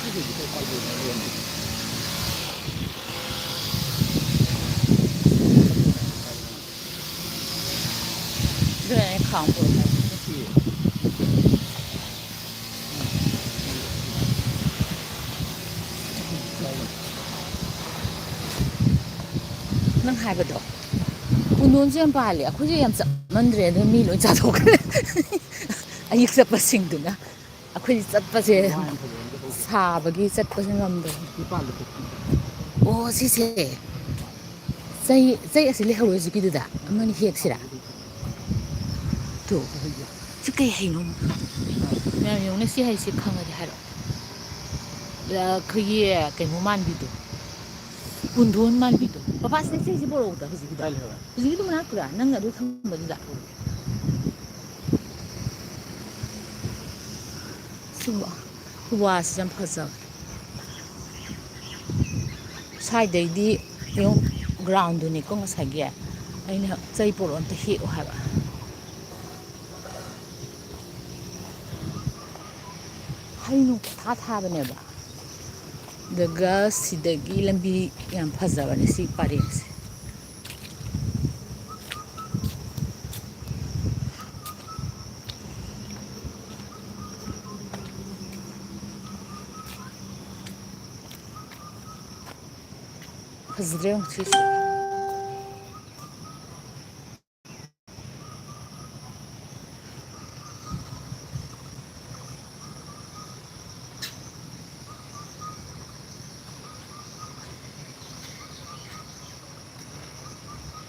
ꯑꯗꯨꯅ ꯑꯩꯅ ꯈꯥꯎ ꯄꯨꯔꯛꯑꯣ ꯍꯥꯏꯁꯦ꯫ ꯅꯪ ꯍꯥꯏꯕꯗꯣ, ꯄꯨꯟꯗꯣꯟꯁꯨ ꯌꯥꯝ ꯄꯥꯜꯂꯦ꯫ ꯑꯩꯈꯣꯏꯁꯨ ꯌꯥꯝ ꯆꯠꯃꯟꯗ꯭ꯔꯦ, ꯑꯗꯨꯅ ꯃꯤ ꯂꯣꯏ ꯆꯥꯊꯣꯛꯈ꯭ꯔꯦ꯫ ꯑꯌꯦꯛ ꯆꯠꯄꯁꯤꯡꯗꯨꯅ꯫ ꯑꯩꯈꯣꯏꯗꯤ ꯆꯠꯄꯁꯦ ꯁꯥꯕꯒꯤ ꯆꯠꯄꯁꯦ ꯉꯝꯗꯕ꯫ ꯑꯣ, ꯁꯤꯁꯦ ꯆꯩ, ꯆꯩ ꯑꯁꯤ ꯂꯩꯍꯧꯔꯦ ꯍꯧꯖꯤꯛꯀꯤꯗꯨꯗ꯫ ꯑꯃꯅꯤ ꯍꯦꯛꯁꯤꯔꯥ? ꯇꯨ, ꯁꯤ ꯀꯩ ꯍꯩꯅꯣ? ꯃꯌꯥꯝ ꯌꯦꯡꯉꯨꯅꯦ, ꯁꯤ ꯍꯩꯁꯦ ꯈꯪꯉꯗꯤ ꯍꯥꯏꯔꯛꯑꯣ꯫ ꯑ, ꯑꯩꯈꯣꯏꯒꯤ ꯀꯩꯅꯣ ꯃꯥꯟꯕꯤꯗꯣ, ꯄꯨꯟꯗꯣꯟ ꯃꯥꯟꯕꯤꯗꯣ꯫ ꯄꯄꯥ, ꯁꯤꯗ ꯆꯩꯁꯦ ꯄꯣꯔꯛꯎꯗ ꯍꯧꯖꯤꯛꯀꯤꯗꯣ꯫ ꯀꯥꯏ ꯂꯩꯍꯧꯔꯦ? ꯍꯧꯖꯤꯛꯀꯤꯗꯣ ꯃꯅꯥꯛꯇꯨꯗ, ꯅꯪ ꯑꯗꯨ ꯊꯝꯕꯗꯨꯗ꯫ ꯁꯤ ꯋꯥ-, ꯋꯥꯁꯤ ꯌꯥꯝ ꯐꯖꯕ꯫ ꯁ꯭ꯋꯥꯏꯗꯩꯗꯤ ꯌꯦꯡꯉꯨ, ground ꯗꯨꯅꯤꯀꯣ ꯉꯁꯥꯏꯒꯤ꯫ ꯑꯩꯅ ꯆꯩ ꯄꯣꯔꯛꯑꯣ, ꯑꯝꯇ ꯍꯦꯛꯑꯣ ꯍꯥꯏꯕ꯫ ꯍꯩ ꯅꯨꯡ ꯄꯪꯊꯥ ꯊꯥꯕꯅꯦꯕ꯫ ꯑꯗꯨꯒ ꯁꯤꯗꯒꯤ ꯂꯝꯕꯤ ꯌꯥꯝ ꯐꯖꯕꯅꯦ ꯁꯤ ꯄꯔꯦꯡꯁꯦ꯫ ꯐꯖꯗ꯭ꯔꯥ ꯌꯦꯡꯉꯨ ꯁꯤꯁꯦ꯫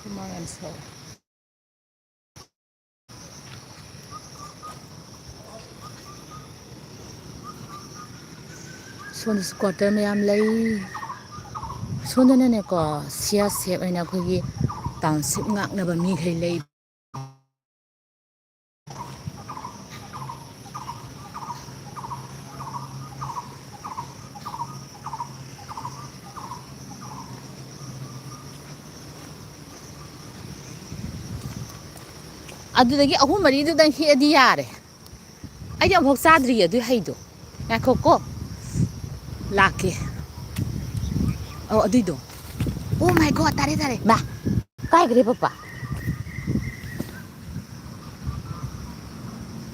ꯍꯨꯃꯥꯡ ꯌꯥꯝ ꯁꯧꯋꯦ꯫ ꯁꯣꯝꯗꯁꯨ quarter ꯃꯌꯥꯝ ꯂꯩ꯫ ꯁꯣꯝꯗꯅꯅꯦꯀꯣ, ꯁꯤꯌꯥ ꯁꯦꯞ ꯍꯥꯏꯅ ꯑꯩꯈꯣꯏꯒꯤ township ꯉꯥꯛꯅꯕ ꯃꯤꯈꯩ ꯂꯩ꯫ ꯑꯗꯨꯗꯒꯤ ꯑꯍꯨꯝ ꯃꯔꯤꯗꯨꯗꯪ ꯍꯦꯛꯑꯗꯤ ꯌꯥꯔꯦ꯫ ꯑꯩꯗꯤ ꯑꯃꯨꯛꯐꯥꯎ ꯆꯥꯗ꯭ꯔꯤꯌꯦ ꯑꯗꯨꯏ ꯍꯩꯗꯣ꯫ ꯉꯥꯏꯈꯣꯀꯣ꯫ ꯂꯥꯛꯀꯦ꯫ ꯑꯧ, ꯑꯗꯨꯏꯗꯣ꯫ Oh my God, ꯇꯥꯔꯦ, ꯇꯥꯔꯦ꯫ ꯃꯥ, ꯀꯥꯏꯒ꯭ꯔꯦ ꯄꯄꯥ?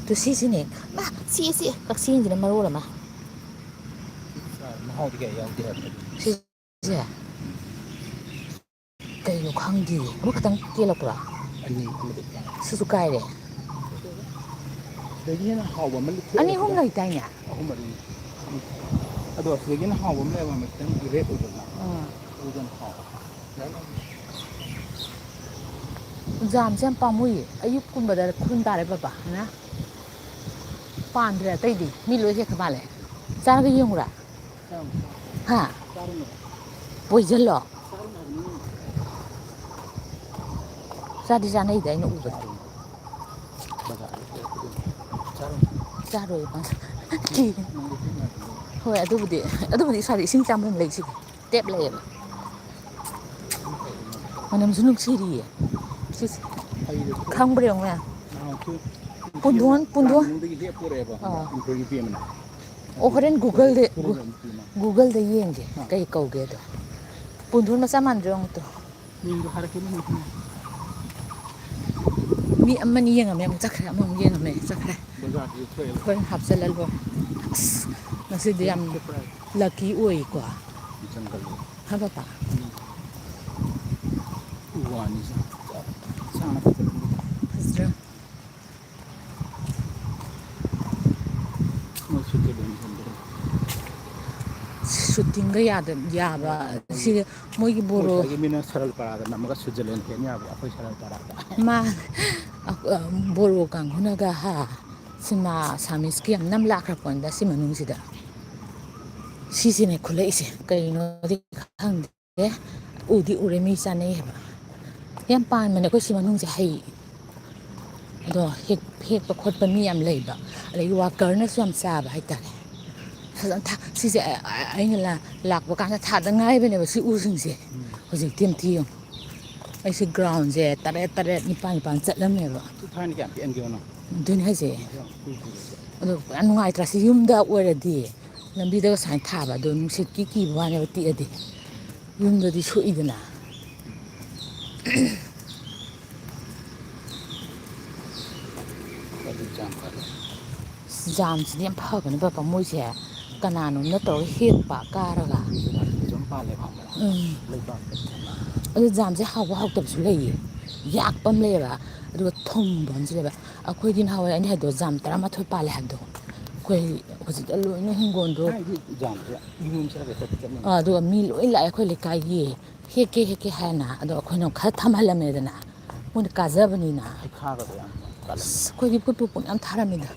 ꯇꯨ ꯁꯤꯁꯤꯅꯦ꯫ ꯃꯥ, ꯁꯤ, ꯁꯤ, ꯀꯛꯆꯦꯡꯁꯤꯅ ꯃꯔꯣꯜ ꯑꯃ꯫ ꯃꯍꯥꯎꯗꯤ ꯀꯌꯥ ꯌꯥꯎꯗꯦ ꯍꯥꯏꯕꯅꯦ꯫ ꯁꯤꯁꯦ꯫ ꯀꯩꯅꯣ ꯈꯪꯗꯦ꯫ ꯑꯃꯈꯛꯇꯪ ꯀꯦꯜꯂꯛꯄ꯭ꯔꯥ? ꯑꯅꯤ ꯑꯃꯗꯤ꯫ ꯁꯤꯁꯨ ꯀꯥꯏꯔꯦ꯫ ꯁꯤꯗꯒꯤ ꯍꯦꯟꯅ ꯍꯥꯎꯕ ꯑꯃ ꯊꯣꯛꯑꯦ ꯑꯅꯤ ꯑꯍꯨꯝ ꯁꯤꯗ꯫ ꯂꯩꯇꯥꯏꯅꯦ? ꯑꯍꯨꯝ ꯃꯔꯤ꯫ ꯑꯗꯣ ꯁꯤꯗꯒꯤ ꯍꯦꯟꯅ ꯍꯥꯎꯕ ꯑꯃ ꯂꯩꯕ ꯑꯃ ꯈꯤꯇꯪ red ꯑꯣꯏꯕ ꯑꯃ꯫ ꯑꯥ꯫ ꯑꯗꯨꯗꯤ ꯌꯥꯝ ꯍꯥꯎꯕ꯫ ꯖꯥꯝꯁꯦ ꯌꯥꯝ ꯄꯥꯝꯃꯨꯏꯌꯦ꯫ ꯑꯌꯨꯛꯀꯨꯝꯕꯗ ꯈꯨꯟ ꯇꯥꯔꯦ ꯕꯕꯥ, ꯍꯥꯏꯅ꯫ ꯄꯥꯟꯗ꯭ꯔꯦ ꯑꯇꯩꯗꯤ꯫ ꯃꯤ ꯂꯣꯏ ꯍꯦꯛꯈ꯭ꯔ ꯃꯥꯜꯂꯦ꯫ ꯆꯥꯔꯒ ꯌꯦꯡꯉꯨꯔꯥ? ꯍꯥ? Poison ꯂꯣ? ꯆꯥꯗꯤ ꯆꯥꯅꯩꯗ ꯑꯩꯅ ꯎꯕꯗ꯫ ꯆꯥꯔꯣꯏ ꯏꯕꯦꯝꯃ꯫ ꯀꯤ-, ꯍꯣꯏ, ꯑꯗꯨꯕꯨꯗꯤ, ꯑꯗꯨꯕꯨꯗꯤ ꯏꯁꯥꯗ ꯏꯁꯤꯡ ꯆꯥꯝꯐꯝ ꯂꯩꯁꯤꯗꯤ꯫ Tap ꯂꯩꯌꯦꯕ꯫ ꯃꯅꯝꯁꯨ ꯅꯨꯡꯁꯤꯔꯤꯌꯦ꯫ ꯁꯤꯁꯦ꯫ ꯈꯪꯕ꯭ꯔꯥ ꯌꯦꯡꯉꯨꯅꯦ꯫ ꯄꯨꯟꯗꯣꯟ, ꯄꯨꯟꯗꯣꯟ꯫ ꯑꯥ꯫ ꯑꯣ, ꯍꯣꯔꯦꯟ Google-ꯗ, Google-ꯗ ꯌꯦꯡꯒꯦ꯫ ꯀꯩ ꯀꯧꯒꯦꯗꯣ꯫ ꯄꯨꯟꯗꯣꯟ ꯃꯆꯥ ꯃꯥꯟꯗ꯭ꯔꯣ ꯌꯦꯡꯉꯨ ꯇꯨ꯫ ꯃꯤꯡꯗꯣ ꯍꯥꯏꯔꯛꯀꯦ, ꯃꯤꯡꯗꯣ꯫ ꯃꯤ ꯑꯃꯅꯤ ꯌꯦꯡꯉꯝꯃꯦ, ꯑꯃꯨꯛ ꯆꯠꯈ꯭ꯔꯦ, ꯑꯃꯃꯨꯛ ꯌꯦꯡꯉꯝꯃꯦ, ꯆꯠꯈ꯭ꯔꯦ꯫ ꯕꯖꯥꯔꯗꯁꯨ ꯊꯣꯛꯑꯦꯕ꯫ ꯍꯣꯔꯦꯟ ꯍꯥꯞꯆꯜꯂ ꯂꯣꯏꯔꯦ꯫ ꯑꯁ, ꯉꯁꯤꯗꯤ ꯌꯥꯝ lucky ꯑꯣꯏꯀꯣ꯫ ꯍꯥ, ꯄꯄꯥ? ꯎꯝ꯫ ꯋꯥꯅꯤꯁꯦ꯫ ꯁꯥꯡꯅ ꯐꯖꯕꯅꯤ꯫ ꯐꯖꯗ꯭ꯔꯥ? ꯃꯣꯏ ꯁꯨꯇꯤ ꯂꯣꯏꯅ ꯐꯪꯗ꯭ꯔꯦ꯫ ꯁꯨꯇꯤꯡꯒ ꯌꯥꯗ-, ꯌꯥꯕ꯫ ꯃꯣꯏꯒꯤ, ꯁꯤ ꯃꯣꯏꯒꯤ ꯃꯣꯏ ꯕꯣꯔꯣ-, ꯁ꯭ꯋꯥꯏꯒꯤ ꯃꯤꯅ ꯁꯔꯜ ꯄꯔꯥꯗ ꯅꯝꯃꯒ ꯁ꯭ꯋꯤꯖꯔꯂꯦꯟ ꯐꯦꯟ ꯌꯥꯕ꯭ꯔꯥ? ꯑꯩꯈꯣꯏ ꯁꯔꯜ ꯄꯔꯥꯗ꯫ ꯃꯥ, ꯑ, ꯑ, ꯕꯣꯔꯣ ꯀꯥꯡꯕꯨꯅꯒ ꯍꯥ, ꯁꯤꯅꯦꯃꯥ ꯑꯁꯥꯃꯤꯁꯀꯤ ꯌꯥꯝ ꯅꯝ ꯂꯥꯛꯈ꯭ꯔ ꯄꯣꯠꯅꯤꯗ ꯁꯤ ꯃꯅꯨꯡꯁꯤꯗ꯫ ꯁꯤꯁꯤꯅꯦ ꯈꯨꯠꯂꯛꯏꯁꯦ꯫ ꯀꯩꯅꯣꯗꯤ ꯈꯪꯗꯦ꯫ ꯑꯦ, ꯎꯗꯤ ꯎꯔꯦ, ꯃꯤ ꯆꯥꯅꯩ ꯍꯥꯏꯕ꯫ ꯌꯥꯝ ꯄꯥꯟꯕꯅꯦ ꯑꯩꯈꯣꯏ ꯁꯤ ꯃꯅꯨꯡꯁꯦ ꯍꯩ꯫ ꯑꯗꯣ ꯍꯦꯛ-, ꯍꯦꯛꯄ ꯈꯣꯠꯄ ꯃꯤ ꯌꯥꯝ ꯂꯩꯕ꯫ ꯑꯗꯒꯤ ꯋꯥꯀꯔꯅꯁꯨ ꯌꯥꯝ ꯆꯥꯕ ꯍꯥꯏꯇꯥꯔꯦ꯫ ꯐꯖꯅ ꯊꯥ-, ꯁꯤꯁꯦ ꯑ-, ꯑ-, ꯑꯩꯅ ꯂꯥ-, ꯂꯥꯛꯄ ꯀꯥꯟꯗ ꯊꯥꯗ ꯉꯥꯏꯕꯅꯦꯕ ꯁꯤ ꯎꯁꯤꯡꯁꯦ꯫ ꯎꯝ꯫ ꯍꯧꯖꯤꯛꯇꯤ ꯑꯝꯇ ꯌꯦꯡꯉꯨ꯫ ꯑꯩꯁꯦ ꯒ꯭ꯔꯥꯎꯟꯁꯦ ꯇꯔꯦꯠ, ꯇꯔꯦꯠ, ꯅꯤꯄꯥꯟ, ꯅꯤꯄꯥꯟ ꯆꯠꯂꯝꯃꯦꯕ꯫ ꯁꯤ ꯊꯥꯏꯅ ꯀꯌꯥꯝ ꯄꯤꯛꯑꯝꯒꯦ ꯌꯦꯡꯉꯨꯅ꯫ ꯑꯗꯨꯅꯤ ꯍꯥꯏꯁꯦ꯫ ꯌꯥꯝ ꯀꯨꯏꯗ꯭ꯔꯤꯕ꯫ ꯑꯗꯣ ꯌꯥꯝ ꯅꯨꯡꯉꯥꯏꯇ꯭ꯔꯥ ꯁꯤ ꯌꯨꯝꯗ ꯑꯣꯏꯔꯗꯤ? ꯂꯝꯕꯤꯗꯒ ꯁꯨꯃꯥꯏꯅ ꯊꯥꯕ, ꯑꯗꯣ ꯅꯨꯡꯁꯤꯠꯀꯤ ꯀꯤꯕ ꯋꯥꯅꯦꯕ, ꯇꯦꯛꯑꯗꯤ꯫ ꯌꯨꯝꯗꯗꯤ ꯁꯣꯛꯏꯗꯅ꯫ ꯑꯗꯨ ꯖꯥꯝ ꯐꯔꯦ꯫ ꯖꯥꯝꯁꯤꯗꯤ ꯌꯥꯝ ꯐꯕꯅꯦ ꯄꯥꯄꯥ, ꯃꯣꯏꯁꯦ ꯀꯅꯥꯅꯣꯝꯅ ꯇꯧꯔꯒ ꯍꯦꯛꯄ ꯀꯥꯔꯒ꯫ ꯑꯗꯨꯝ ꯄꯥꯜꯂꯦ ꯈꯪꯕ꯭ꯔꯥ? ꯎꯝ꯫ ꯂꯩꯕꯥꯛꯇ꯫ ꯑꯗꯨ ꯖꯥꯝꯁꯦ ꯍꯥꯎꯕ ꯍꯥꯎꯇꯕꯁꯨ ꯂꯩꯌꯦ꯫ ꯌꯥꯛꯄ ꯑꯃ ꯂꯩꯌꯦꯕ, ꯑꯗꯨꯒ ꯊꯨꯝꯕ ꯑꯃꯁꯨ ꯂꯩꯌꯦꯕ꯫ ꯑꯩꯈꯣꯏꯗꯤ ꯅꯍꯥꯟꯋꯥꯏ ꯑꯩꯅ ꯍꯥꯏꯗꯣ ꯖꯥꯝ ꯇꯔꯥꯃꯥꯊꯣꯏ ꯄꯥꯜꯂꯦ ꯍꯥꯏꯕꯗꯣ꯫ ꯑꯩꯈꯣꯏ ꯍꯧꯖꯤꯛꯇ ꯂꯣꯏꯅ ꯍꯤꯡꯒꯣꯜꯗꯣ꯫ ꯊꯥꯏꯅꯗꯤ ꯖꯥꯝꯁꯦ ꯌꯨꯝ ꯌꯨꯝ ꯆꯠꯂꯒ ꯍꯦꯛꯄ ꯆꯠꯅꯕꯅꯦ꯫ ꯑꯥ, ꯑꯗꯨꯒ ꯃꯤ ꯂꯣꯏ ꯂꯥꯛꯑꯦ ꯑꯩꯈꯣꯏ ꯂꯩꯀꯥꯏꯒꯤ꯫ "ꯍꯦꯛꯀꯦ, ꯍꯦꯛꯀꯦ" ꯍꯥꯏꯅ꯫ ꯑꯗꯣ ꯑꯩꯈꯣꯏꯅ ꯈꯔ ꯊꯝꯍꯜꯂꯝꯃꯦꯗꯅ꯫ ꯃꯣꯏꯅ ꯀꯥꯖꯕꯅꯤꯅ꯫ ꯍꯩꯈꯥꯒꯗꯣ ꯌꯥꯝ ꯄꯥꯜꯂꯝꯃꯦ꯫ ꯑꯁ, ꯑꯩꯈꯣꯏꯗꯤ ꯑꯩꯈꯣꯏ ꯄꯨꯄꯨꯅ ꯌꯥꯝ ꯊꯥꯔꯝꯃꯤꯗ꯫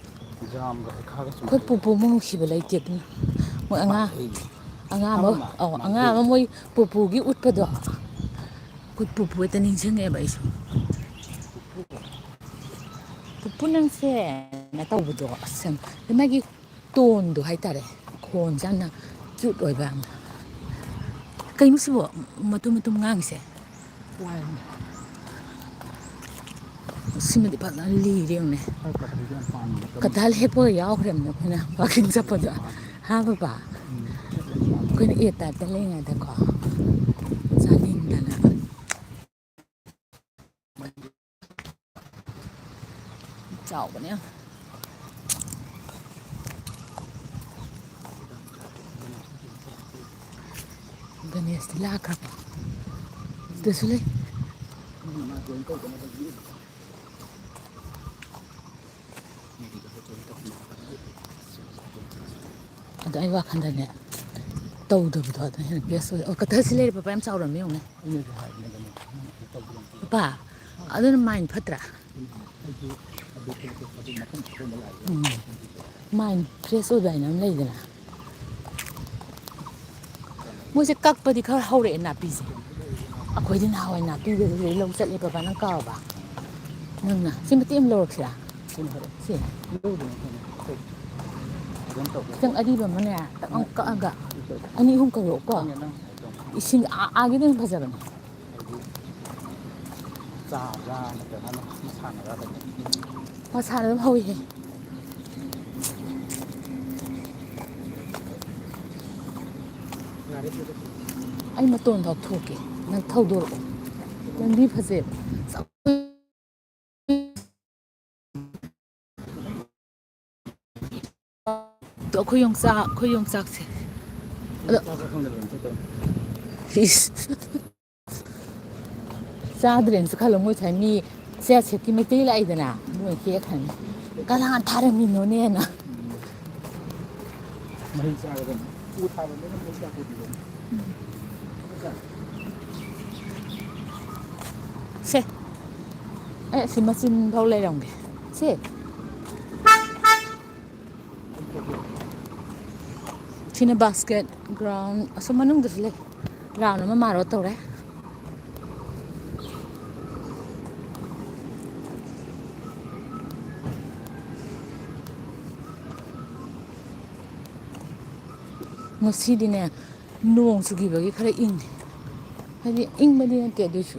ꯖꯥꯝꯒ ꯍꯩꯈꯥꯒ ꯑꯩꯈꯣꯏ ꯆꯨꯝꯕꯗꯣ꯫ ꯄꯨꯄꯨꯃꯨꯛ ꯅꯨꯡꯁꯤꯕ ꯂꯩꯇꯦ ꯑꯗꯨꯅ꯫ ꯃꯣꯏ ꯑꯉꯥꯡ, ꯃꯥꯟꯅꯩꯌꯦ꯫ ꯑꯉꯥꯡ ꯑꯃ, ꯃꯥꯟꯅꯩ꯫ ꯑꯧ, ꯑꯉꯥꯡ ꯑꯃ ꯃꯣꯏ ꯄꯨꯄꯨꯒꯤ ꯎꯠꯄꯗꯣ꯫ ꯑꯩꯈꯣꯏ ꯄꯨꯄꯨ ꯍꯦꯛꯇ ꯅꯤꯡꯁꯤꯡꯉꯛꯑꯦꯕ ꯑꯩꯁꯨ꯫ ꯄꯨꯄꯨ ꯅꯪꯁꯦ ꯅ ꯇꯧꯕꯗꯣ, ꯑꯁ, ꯌꯥꯝ, ꯃꯥꯒꯤ ꯇꯣꯟꯗꯣ ꯍꯥꯏꯇꯥꯔꯦ, ꯈꯣꯟꯁꯦ ꯌꯥꯝꯅ ꯀ꯭ꯌꯨꯠ ꯑꯣꯏꯕ ꯌꯥꯝꯅ꯫ ꯀꯩꯅꯣ ꯁꯤꯕꯣ ꯃꯇꯨꯝ ꯃꯇꯨꯝ ꯉꯥꯡꯉꯤꯁꯦ? ꯁꯤꯃꯗꯤ ꯐꯖꯅ ꯂꯤꯔꯦ ꯌꯦꯡꯉꯨꯅꯦ꯫ ꯀꯇꯥꯜ ꯍꯦꯛꯄꯒ ꯌꯥꯎꯈ꯭ꯔꯕꯅꯦ ꯑꯩꯈꯣꯏꯅ walking ꯆꯠꯄꯗ꯫ ꯍꯥ ꯕꯕꯥ? ꯑꯩꯈꯣꯏꯅ A typeꯇ ꯂꯩꯉꯩꯗꯀꯣ, ꯆꯥꯅꯤꯡꯗꯅ꯫ ꯆꯥꯎꯕꯅꯦ ꯌꯥꯝ꯫ ꯒꯅꯦꯁꯇꯤ ꯂꯥꯛꯈ꯭ꯔꯕꯣ? ꯁꯤꯗꯁꯨ ꯂꯩ꯫ ꯑꯗꯣ ꯑꯩ ꯋꯥꯈꯜꯗꯅꯦ, ꯇꯧꯗꯕꯗꯣ ꯑꯗꯨꯅ ꯍꯦꯟꯅ ꯕꯦꯁ ꯑꯣꯏ꯫ ꯑꯣ, ꯀꯇꯔꯁꯤ ꯂꯩꯔꯦ ꯄꯄꯥ, ꯌꯥꯝ ꯆꯥꯎꯔꯝꯃꯤ ꯌꯦꯡꯉꯨꯅꯦ꯫ ꯄꯄꯥ, ꯑꯗꯨꯅ ꯃꯥꯏꯟ ꯐꯠꯇ꯭ꯔꯥ? ꯎꯝ꯫ ꯃꯥꯏꯟ ꯐ꯭ꯔꯦꯁ ꯑꯣꯏꯕ ꯍꯥꯏꯅ ꯑꯃ ꯂꯩꯗꯅ꯫ ꯃꯣꯏꯁꯦ ꯀꯛꯄꯗꯤ ꯈꯔ ꯍꯧꯔꯛꯑꯦ ꯅꯥꯄꯤꯁꯦ꯫ ꯑꯩꯈꯣꯏꯗꯤ ꯅꯍꯥꯟꯋꯥꯏ ꯅꯥꯄꯤꯒꯁꯦ ꯂꯧ ꯆꯠꯂꯦ ꯕꯕꯥ, ꯅꯪ ꯀꯥꯎꯔꯕ? ꯅꯪꯅ ꯁꯤ ꯃꯇꯦꯛ ꯑꯃ ꯂꯧꯔꯛꯁꯤꯔꯥ? ꯁꯤ꯫ ꯈꯤꯇꯪ ꯑꯔꯤꯕ ꯑꯃꯅꯦ ꯇꯛ ꯑꯃ ꯀꯛꯑꯒ ꯑꯅꯤ ꯑꯍꯨꯝ ꯀꯛꯂꯛꯑꯣꯀꯣ꯫ ꯏꯁꯤꯡ ꯑꯥ-, ꯑꯥꯒꯤꯗꯤ ꯑꯗꯨꯝ ꯐꯖꯕꯅꯦ꯫ ꯆꯥꯕ꯭ꯔꯥ ꯅꯠꯇ꯭ꯔꯒꯅ ꯃꯁꯥꯅꯔ ꯀꯩꯅꯣ? ꯃꯁꯥꯅ ꯑꯗꯨꯝ ꯍꯧꯋꯤꯍꯦ꯫ ꯑꯩ ꯃꯇꯣꯟ ꯐꯥꯎ ꯊꯣꯛꯀꯦ, ꯅꯪ ꯊꯧꯗꯣꯔꯛꯑꯣ꯫ ꯂꯝꯕꯤ ꯐꯖꯩꯕ꯫ ꯑꯗꯣ ꯑꯩꯈꯣꯏ ꯌꯣꯡꯆꯥꯛ, ꯑꯩꯈꯣꯏ ꯌꯣꯡꯆꯥꯛꯁꯦ꯫ ꯑꯗꯣ ꯏꯁ꯫ ꯆꯥꯗ꯭ꯔꯦꯅꯁꯨ ꯈꯜꯂꯣ, ꯃꯣꯏ ꯁ꯭ꯋꯥꯏ ꯃꯤ ꯆꯦ ꯁꯦꯠꯀꯤ ꯃꯩꯇꯩ ꯂꯥꯛꯏꯗꯅ, ꯃꯣꯏ ꯍꯦꯛꯈ꯭ꯔꯅꯤ꯫ "ꯀꯅꯥ ꯊꯥꯔꯝꯃꯤꯅꯣꯅꯦꯅ?" ꯃꯍꯩ ꯆꯥꯒꯗꯕꯅꯤ꯫ ꯎ ꯊꯥꯕ ꯃꯤꯅ ꯃꯍꯩ ꯆꯥ ꯄꯨꯗꯣꯏꯅꯤ꯫ ꯁꯦ꯫ ꯑꯦ, ꯁꯤ ꯃꯆꯤꯟ ꯐꯥꯎ ꯂꯩꯔꯝꯒꯦ꯫ ꯁꯦ꯫ ꯁꯤꯅ ꯕꯥꯁꯀꯦꯠ ꯒ꯭ꯔꯥꯎꯟ ꯑꯁꯣꯝ ꯃꯅꯨꯡꯗꯁꯨ ꯂꯩ꯫ ꯔꯥꯎꯟ ꯑꯃ ꯃꯥꯔꯣ ꯇꯧꯔꯦ꯫ ꯉꯁꯤꯗꯤꯅꯦ, ꯅꯣꯡ ꯆꯨꯈꯤꯕꯒꯤ ꯈꯔ ꯏꯪꯉꯤ꯫ ꯍꯥꯏꯗꯤ ꯏꯪꯕꯗꯤ ꯅꯠꯇꯦ ꯑꯗꯨꯏꯁꯨ꯫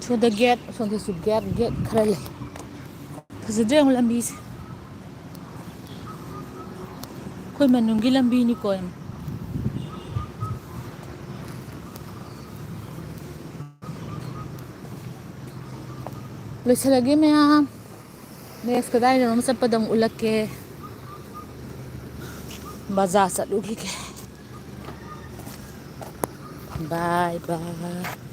ꯁꯣꯝꯗ ꯒꯦꯠ, ꯁꯣꯝꯗꯁꯨ ꯒꯦꯠ, ꯒꯦꯠ ꯈꯔ ꯂꯩ꯫ ꯐꯖꯗ꯭ꯔꯥ ꯌꯦꯡꯉꯨ ꯂꯝꯕꯤꯁꯦ꯫ ꯑꯩꯈꯣꯏ ꯃꯅꯨꯡꯒꯤ ꯂꯝꯕꯤꯅꯤꯀꯣ꯫ ꯂꯣꯏꯁꯤꯜꯂꯒꯦ ꯃꯌꯥꯝ꯫ Next ꯀꯗꯥꯏꯗꯅꯣꯝ ꯆꯠꯄꯗ ꯑꯃꯨꯛ ꯎꯠꯂꯛꯀꯦ꯫ ꯕꯖꯥꯔ ꯆꯠꯂꯨꯈꯤꯒꯦ꯫ Bye bye꯫